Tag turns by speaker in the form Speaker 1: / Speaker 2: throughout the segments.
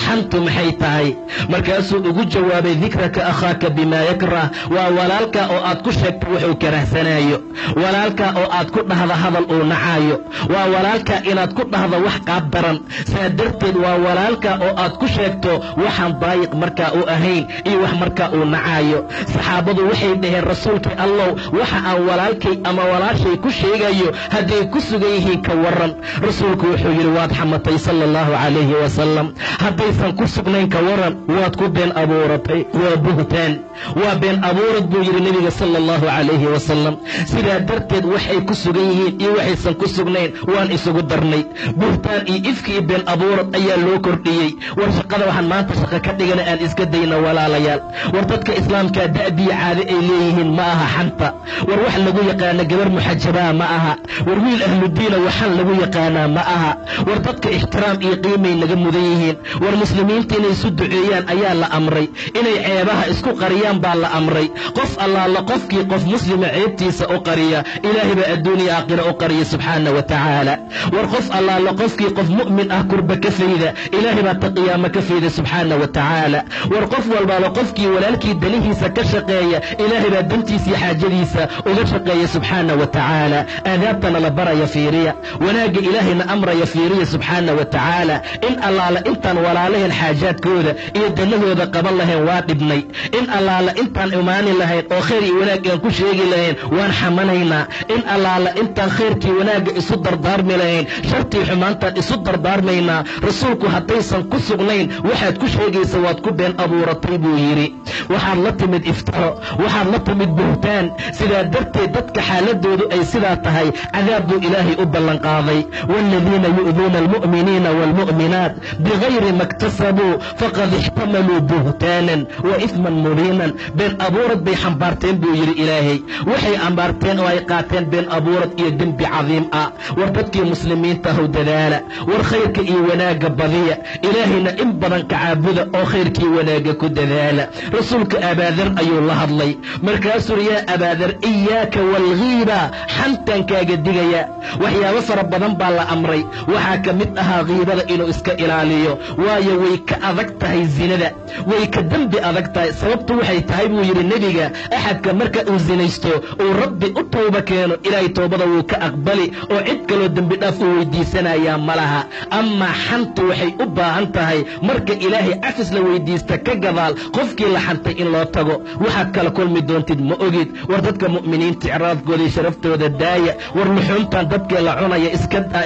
Speaker 1: Xantu maxay tahay? Markaasuu ugu jawaabay, dikraka akhaaka bimaa yakrah, waa walaalka oo aad ku sheegto wuxuu karahsanaayo, walaalka oo aad ku dhahdo hadal uu nacaayo, waa walaalka inaad ku dhahdo wax qaab daran. Saa darteed waa walaalka oo aad ku sheegto waxaan daayiq markaa u ahayn iyo wax markaa uu nacaayo. Saxaabadu waxay dhaheen, rasuulkii Allow, waxa aan walaalkay ama walaashay ku sheegayo hadday ku sugan yihiin ka waran? Rasuulku wuxuu yidhi, waad xamatay, sala allahu calayhi wasalam. Haddaysan ku sugnayn ka waran? Waad ku been abuuratay, waa buhtaan, waa been abuurad, buu yidhi nebiga sala allahu calayhi wasalam. Sidaa darteed waxay ku sugan yihiin iyo waxaysan ku sugnayn waan isugu darnay, buhtaan iyo ifki iyo been abuurad ayaa loo kordhiyey. War shaqada waxaan maanta shaqo ka dhigana aan iska dayna, walaalayaal. War dadka islaamkaa da'biyo caade ay leeyihiin ma aha xanta. War wax lagu yaqaana gabar muxajabaa ma aha. War wiil ahludiina waxaan lagu yaqaanaa ma aha. War dadka ixtiraam iyo qiimay naga mudan yihiin. War muslimiinta inay isu duceeyaan ayaa la amray, inay ceebaha isku qariyaan baa la amray. Qof allaala qofkii qof muslima ceebtiisa u qariya, Ilaahay baa adduuniya aakhira u qariya, subxaana wa tacaala. War qof allaala qofkii qof mu'min ah kurba ka fayda, Ilaahay baa ta qiyaamo ka fayda, subxaana wa tacaala. War qof walbaaba qofkii walaalkii danihiisa ka shaqeeya, Ilaahay baa dantiisa iyo xaajadiisa uga shaqeeya, subxaana wa tacaala. Aadaabtana la baraya fiiriya, wanaagga Ilaahayna amraya fiiriya, subxaana wa tacaala. In allaala intaan walaalahayn xaajaadkooda iyo danahooda qaban lahayn waa dhibnay. In allaala intaan imaani lahayn oo khayr iyo wanaag aan ku sheegi lahayn waan xamanaynaa. In allaala intaan khayrkii wanaagga isu dardaarmi lahayn, shartii xumaantaan isu dardaarmaynaa. Rasuulku haddaysan ku sugnayn waxaad ku sheegaysa, waad ku been abuuratay, buu yidhi. Waxaad la timid iftiro, waxaad la timid buhtaan. Sidaa darteed dadka xaaladoodu ay sidaa tahay cadaab buu Ilaahay u ballanqaaday: waaladiina yu'duuna almu'miniina waalmu'minaat bigayri ma iktasabuu faqad ixtamaluu buhtaanan wa ifman mubiinan. Been abuurad bay xambaarteen, buu yidhi Ilaahay. Waxay ambaarteen oo ay qaateen been abuurad iyo dembi cadiim ah. War dadkii muslimiinta ahow, dadaala. War khayrka iyo wanaagga badiya, Ilaahayna in badan ka caabuda oo khayrkii wanaagga ku dadaala. Rasuulka Abaadar ayuu la hadlay, markaasuu, yaa Abaadar, iyaaka waalghiiba, xantan kaaga digaya. Waxyaabo fara badan baa la amray, waxaa ka mid ahaa khiibada inuu iska ilaaliyo, waayo way ka adag tahay zinada, way ka dembi adag tahay. Sababtu waxay tahay, buu yidhi nebiga, axadka marka uu zinaysto uu Rabbi u towba keeno, Ilaahay toobada wuu ka aqbali oo cid kaloo dembi dhaaf uu weydiisanayaa ma laha. Amaa xantu waxay u baahan tahay marka Ilaahay cafis la weydiista ka gadaal qofkii la xantay in loo tago. Waxaad kala kulmi doontid ma ogid. War dadka mu'miniinta icraadkooda iyo sharaftooda daaya. War luxuuntan dadkee la cunaya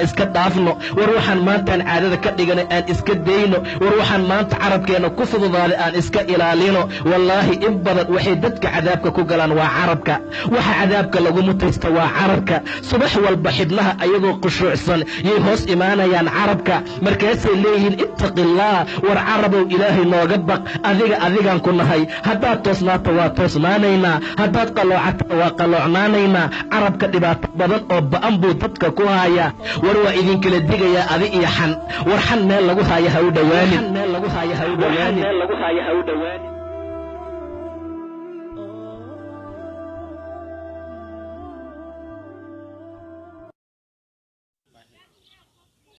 Speaker 1: iska dhaafno. War waxaan maantaan caadada ka dhiganay aan iska dayno. War waxaan maanta carabkeenna ku fududaaday aan iska ilaalino. Wallaahi, in badan waxay dadka cadaabka ku galaan waa carabka. Waxa cadaabka lagu mutaysta waa carabka. Subax walba xibnaha ayagoo khushuucsan yay hoos imaanayaan carabka, markaasay leeyihiin, ittaqillaah, war carabow, Ilaahay nooga baq. Adiga adigaan ku nahay. Haddaad toosnaata waa toosnaanaynaa, haddaad qalloocata waa qalloocnaanaynaa. Carabka dhibaato badan oo ba'an buu dadka ku hayaa. War waa idinkala digayaa adi iyo xan. War xan meel lagu haayo ha u dhowaanin.